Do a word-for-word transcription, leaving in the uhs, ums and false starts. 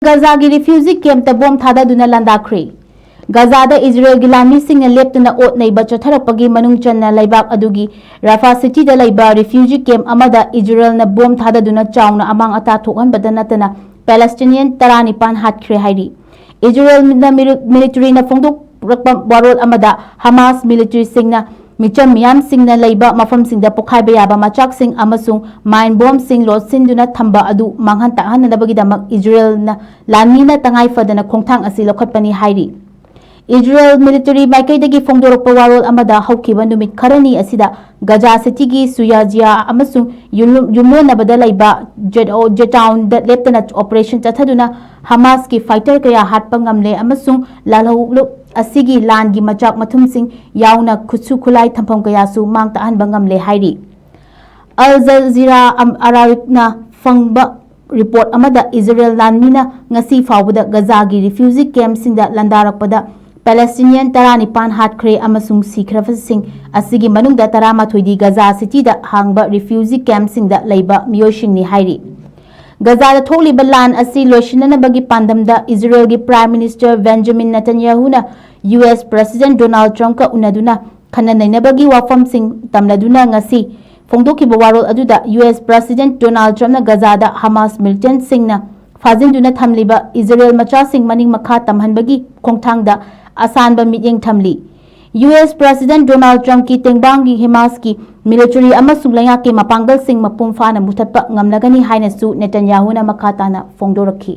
ꯒꯖꯥꯒꯤ refugee ꯀꯦꯝꯞꯇ bomb ꯊꯥꯗꯗꯨꯅ ꯂꯥꯟꯗꯥꯈ꯭ꯔꯦ꯫ ꯒꯖꯥꯗ ꯏꯖꯔꯦꯜꯒꯤ ꯂꯥꯟꯃꯤꯁꯤꯡꯅ ꯂꯦꯞꯇꯅ ꯑꯣꯠ ꯅꯩꯕ ꯆꯠꯊꯔꯛꯄꯒꯤ ꯃꯅꯨꯡ ꯆꯟꯅ ꯂꯩꯕꯥꯛ ꯑꯗꯨꯒꯤ ꯔꯥꯐꯥ ꯁꯤꯇꯤꯗ ꯂꯩꯕ ꯔꯤꯐ꯭ꯌꯨꯖꯤ ꯀꯦꯝꯞ ꯑꯃꯗ ꯏꯖꯔꯦꯜꯅ ꯕꯣꯝ ꯊꯥꯗꯗꯨꯅ ꯆꯥꯎꯅ ꯑꯃꯥꯡ ꯑꯇꯥ ꯊꯣꯛꯍꯟꯕꯗ ꯅꯠꯇꯅ ꯄꯦꯂꯦꯁꯇꯤꯅꯤꯌꯟ ꯇꯔꯥꯅꯤꯄꯥꯟ ꯍꯥꯠꯈ꯭ꯔꯦ ꯍꯥꯏꯔꯤ꯫ ꯏꯖꯔꯦꯜꯅ ꯃꯤꯔꯨ-, ꯃꯤꯂꯤꯇꯔꯤꯅ ꯐꯣꯡꯗꯣꯛꯂꯛꯄ ꯋꯥꯔꯣꯜ ꯑꯃꯗ ꯍꯃꯥꯁ ꯃꯤꯂꯤꯇꯔꯤꯁꯤꯡꯅ ꯃꯤꯆꯝ ꯃꯤꯌꯥꯝꯁꯤꯡꯅ ꯂꯩꯕ ꯃꯐꯝꯁꯤꯡꯗ ꯄꯣꯈꯥꯏꯕ ꯌꯥꯕ ꯃꯆꯥꯛꯁꯤꯡ ꯑꯃꯁꯨꯡ ꯃꯥꯏꯟ ꯕꯣꯝꯁꯤꯡ ꯂꯣꯠꯁꯤꯟꯗꯨꯅ ꯊꯝꯕ ꯑꯗꯨ ꯃꯥꯡꯍꯟ ꯇꯥꯛꯍꯟꯅꯅꯕꯒꯤꯗꯃꯛ ꯏꯖꯔꯦꯜꯅ ꯂꯥꯟꯃꯤꯅ ꯇꯉꯥꯏ ꯐꯗꯅ ꯈꯣꯡꯊꯥꯡ ꯑꯁꯤ ꯂꯧꯈꯠꯄꯅꯤ ꯍꯥꯏꯔꯤ꯫ ꯏꯖꯔꯦꯜ ꯃꯤꯂꯤꯇꯔꯤ ꯃꯥꯏꯀꯩꯗꯒꯤ ꯐꯣꯡꯗꯣꯔꯛꯄ ꯋꯥꯔꯣꯜ ꯑꯃꯗ ꯍꯧꯈꯤꯕ ꯅꯨꯃꯤꯠ ꯈꯔꯅꯤ ꯑꯁꯤꯗ ꯒꯖꯥ ꯁꯤꯇꯤꯒꯤ ꯁꯨꯌꯥꯖꯤꯌꯥ ꯑꯃꯁꯨꯡ ꯌꯨꯝꯂꯣ-, ꯌꯨꯝꯂꯣꯟꯅꯕꯗ ꯂꯩꯕ ꯖꯦꯠ-, ꯖꯦꯇꯥꯎꯟꯗ ꯂꯦꯞꯇꯅ ꯑꯣꯄꯔꯦꯁꯟ ꯆꯠꯊꯗꯨꯅ ꯍꯃꯥꯁꯀꯤ ꯐꯥꯏꯇꯔ ꯀꯌꯥ ꯍꯥꯠꯄ ꯉꯝꯂꯦ ꯑꯃꯁꯨꯡ ꯂꯥꯜꯍꯧꯂꯨꯞ ꯑꯁꯤꯒꯤ ꯂꯥꯟꯒꯤ ꯃꯆꯥꯛ ꯃꯊꯨꯝꯁꯤꯡ ꯌꯥꯎꯅ ꯈꯨꯠꯁꯨ ꯈꯨꯠꯂꯥꯏ ꯊꯝꯐꯝ ꯀꯌꯥꯁꯨ ꯃꯥꯡ ꯇꯥꯛꯍꯟꯕ ꯉꯝꯂꯦ ꯍꯥꯏꯔꯤ꯫ ꯑꯜ ꯖꯖꯤꯔꯥ ꯑꯝ-, ꯑꯔꯥꯕꯤꯛꯅ ꯐꯪꯕ ꯔꯤꯄꯣꯔꯠ ꯑꯃꯗ ꯏꯖꯔꯦꯜ ꯂꯥꯟꯃꯤꯅ ꯉꯁꯤ ꯐꯥꯎꯕꯗ ꯒꯖꯥꯒꯤ ꯔꯤꯐ꯭ꯌꯨꯖꯤ ꯀꯦꯝꯞꯁꯤꯡꯗ ꯂꯥꯟꯗꯥꯔꯛꯄꯗ ꯄꯦꯂꯦꯁꯇꯤꯅꯤꯌꯟ ꯇꯔꯥꯅꯤꯄꯥꯟ ꯍꯥꯠꯈ꯭ꯔꯦ ꯑꯃꯁꯨꯡ ꯁꯤꯈ꯭ꯔꯕꯁꯤꯡ ꯑꯁꯤꯒꯤ ꯃꯅꯨꯡꯗ ꯇꯔꯥꯃꯥꯊꯣꯏꯗꯤ ꯒꯖꯥ ꯁꯤꯇꯤꯗ ꯍꯥꯡꯕ ꯔꯤꯐ꯭ꯌꯨꯖꯤ ꯀꯦꯝꯞꯁꯤꯡꯗ ꯂꯩꯕ ꯃꯤꯑꯣꯏꯁꯤꯡꯅꯤ ꯍꯥꯏꯔꯤ꯫ ꯒꯖꯥꯗ ꯊꯣꯛꯂꯤꯕ ꯂꯥꯟ ꯑꯁꯤ ꯂꯣꯏꯁꯤꯟꯅꯅꯕꯒꯤ ꯄꯥꯟꯗꯝꯗ ꯏꯖꯔꯦꯜꯒꯤ ꯄ꯭ꯔꯥꯏꯝ ꯃꯤꯅꯤꯁꯇꯔ ꯕꯦꯟꯖꯥꯃꯤꯟ ꯅꯦꯇꯟꯌꯥꯍꯨꯅ ꯌꯨ ꯑꯦꯁ ꯄ꯭ꯔꯦꯁꯤꯗꯦꯟꯠ ꯗꯣꯅꯥꯜꯗ ꯇ꯭ꯔꯝꯞꯀ ꯎꯅꯗꯨꯅ ꯈꯟꯅ ꯅꯩꯅꯕꯒꯤ ꯋꯥꯐꯝꯁꯤꯡ ꯇꯝꯅꯗꯨꯅ ꯉꯁꯤ ꯐꯣꯡꯗꯣꯛꯈꯤꯕ ꯋꯥꯔꯣꯜ ꯑꯗꯨꯗ ꯌꯨ ꯑꯦꯁ ꯄ꯭ꯔꯦꯁꯤꯗꯦꯟꯠ ꯗꯣꯅꯥꯜꯗ ꯇ꯭ꯔꯝꯞꯅ ꯒꯖꯥꯗ ꯍꯃꯥꯁ ꯃꯤꯂꯤꯇꯦꯟꯠꯁꯤꯡꯅ ꯐꯥꯖꯤꯟꯗꯨꯅ ꯊꯝꯂꯤꯕ ꯏꯖꯔꯦꯜ ꯃꯆꯥꯁꯤꯡ ꯃꯅꯤꯡ ꯃꯈꯥ ꯇꯝꯍꯟꯕꯒꯤ ꯈꯣꯡꯊꯥꯡꯗ ꯑꯁꯥꯟꯕ ꯃꯤꯠꯌꯦꯡ ꯊꯝꯂꯤ꯫ ꯌꯨ ꯑꯦꯁ ꯄ꯭ꯔꯦꯁꯤꯗꯦꯟꯠ ꯗꯣꯅꯥꯜꯗ ꯇ꯭ꯔꯝꯞꯀꯤ ꯇꯦꯡꯕꯥꯡꯒꯤ ꯍꯃꯥꯁꯀꯤ ꯃꯤꯂꯤꯇꯔꯤ ꯑꯃꯁꯨꯡ ꯂꯩꯉꯥꯛꯀꯤ ꯃꯄꯥꯡꯒꯜꯁꯤꯡ ꯃꯄꯨꯡ ꯐꯥꯅ ꯃꯨꯊꯠꯄ ꯉꯝꯂꯒꯅꯤ ꯍꯥꯏꯅꯁꯨ ꯅꯦꯇꯟꯌꯥꯍꯨꯅ ꯃꯈꯥ ꯇꯥꯅ ꯐꯣꯡꯗꯣꯔꯛꯈꯤ꯫